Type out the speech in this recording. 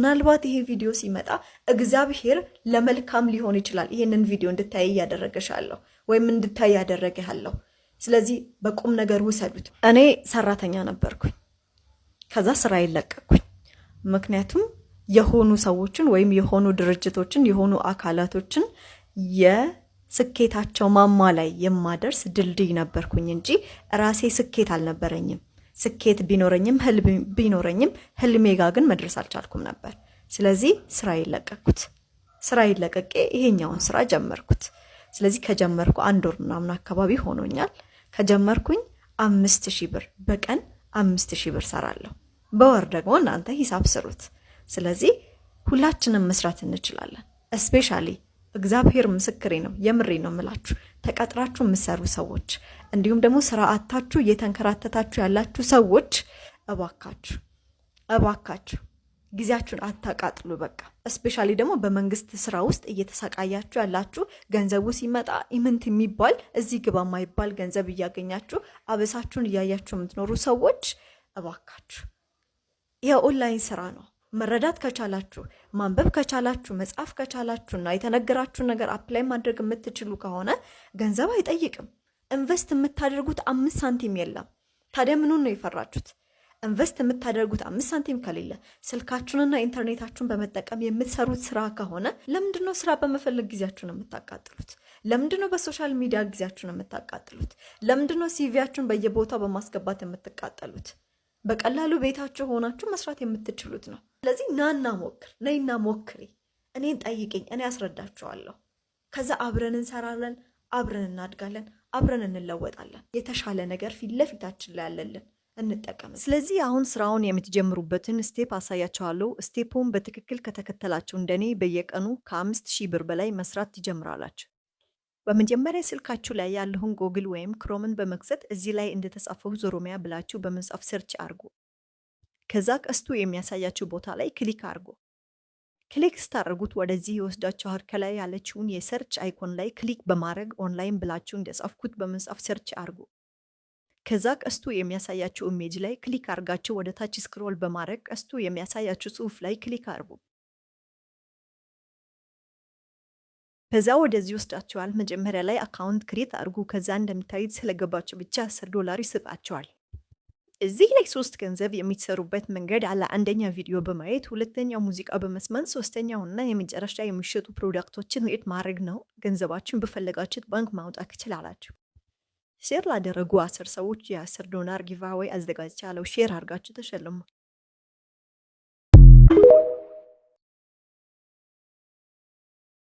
ምናልባት ይሄ ቪዲዮ ሲመጣ እግዚአብሔር ለመልካም ሊሆን ይችላል ይሄንን ቪዲዮ እንድታይ እያደረገሻለሁ ወይም እንድታይ ያደረገሃለሁ። ስለዚህ በቁም ነገር ውሰዱት። እኔ ሰራተኛ ነበርኩኝ። ከዛ ስራ ለቀቅኩኝ። ምክንያቱም የሆኑ ሰዎችን ወይም የሆኑ ድርጅቶችን የሆኑ አካላቶችን የስኬታቸው ማማ ላይ የማደርስ ድልድይ ነበርኩኝ እንጂ ራሴ ስኬት አልነበረኝም። ስኬት ቢኖረኝም ህልም ቢኖረኝም ህልሜ ጋ ግን መድረስ አልቻልኩም ነበር። ስለዚህ ስራ ለቀቅኩት። ስራ ለቅቄ ይሄኛውን ስራ ጀመርኩት። ስለዚህ ከጀመርኩ አንድ ወር ምናምን አካባቢ ሆኖኛል። ከጀመርኩኝ 5,000 ብር በቀን 5,000 ብር ሰራለሁ። በወር ደግሞ እናንተ ሂሳብ ስሩት። ስለዚህ ሁላችንም መስራት እንችላለን። Especially እግዚአብሔር ምስክሬ ነው፣ የምሬ ነው የምላችሁ። ተቀጥራችሁ የምትሰሩ ሰዎች እንዲሁም ደግሞ ስራ አጥታችሁ እየተንከራተታችሁ ያላችሁ ሰዎች፣ እባካችሁ እባካችሁ ጊዜያችሁን አታቃጥሉ። በቃ especially ደግሞ በመንግስት ስራ ውስጥ እየተሰቃያችሁ ያላችሁ፣ ገንዘቡ ሲመጣ ኢምንት የሚባል እዚህ ግባ የማይባል ገንዘብ እያገኛችሁ አበሳችሁን እያያችሁ የምትኖሩ ሰዎች፣ እባካችሁ የኦንላይን ስራ ነው። መረዳት ከቻላችሁ፣ ማንበብ ከቻላችሁ፣ መጻፍ ከቻላችሁ እና የተነገራችሁን ነገር apply ማድረግ የምትችሉ ከሆነ ገንዘብ አይጠይቅም። Invest የምታደርጉት 5 ሳንቲም የለም። ታዲያ ምኑን ነው የፈራችሁት? Invest የምታደርጉት 5 ሳንቲም ከሌለ፣ ስልካችሁንና ኢንተርኔታችሁን በመጠቀም የምትሰሩት ስራ ከሆነ ለምንድነው ስራ በመፈለግ ጊዜያችሁን የምታቃጥሉት? ለምንድነው በ social media ጊዜያችሁን የምታቃጥሉት? ለምንድነው CV ያችሁን በየቦታው በማስገባት የምትቃጠሉት? በቀላሉ ቤታችሁ ሆናችሁ መስራት የምትችሉት ነው። ስለዚህ ናና ሞክር፣ ነይና ሞክሪ፣ እኔን ጠይቂኝ፣ እኔ አስረዳችኋለሁ። ከዛ አብረን እንሰራለን፣ አብረን እናድጋለን፣ አብረን እንለወጣለን። የተሻለ ነገር ፊት ለፊታችን ላይ ያለልን እንጠቀም። ስለዚህ አሁን ስራውን የምትጀምሩበትን step አሳያችኋለሁ። Step ኡን በትክክል ከተከተላችሁ እንደኔ በየቀኑ ከ5,000 ብር በላይ መስራት ትጀምራላችሁ። በመጀመሪያ ስልካችሁ ላይ ያለውን ጎግል ወይም Chrome ን በመክፈት እዚህ ላይ እንደተጻፈው ዞሮሚያ ብላችሁ በመጻፍ search አርጉ። ከዛ ቀስቱ የሚያሳያችሁ ቦታ ላይ click አርጉ። Click ስታደርጉት ወደዚህ ይወስዳችኋል። ከላይ ያለችውን የ search icon ላይ click በማድረግ ኦንላይን ብላችሁ እንደጻፍኩት በመጻፍ search አርጉ። ከዛ ቀስቱ የሚያሳያችሁ image ላይ click አርጋችሁ ወደ ታች scroll በማድረግ ቀስቱ የሚያሳያችሁ ጽሁፍ ላይ click አርጉ። ከዛ ወደዚህ ይወስዳችኋል። መጀመሪያ ላይ account create አድርጉ። ከዛ እንደምታዩት ስለገባችሁ ብቻ 10 ዶላር ይሰጣችኋል። እዚህ ላይ ሶስት ገንዘብ የሚሰሩበት መንገድ አለ። አንደኛ ቪዲዮ በማየት፣ ሁለተኛው ሙዚቃ በመስማት፣ ሶስተኛው እና የመጨረሻ የሚሸጡ product ኦችን rate ማድረግ ነው። ገንዘባችሁን በፈለጋችሁት ባንክ ማውጣት ትችላላችሁ። Share ላደረጉ 10 ሰዎች የ10 ዶላር giveaway አዘጋጅቻለሁ። Share አድርጋችሁ ተሸለሙ።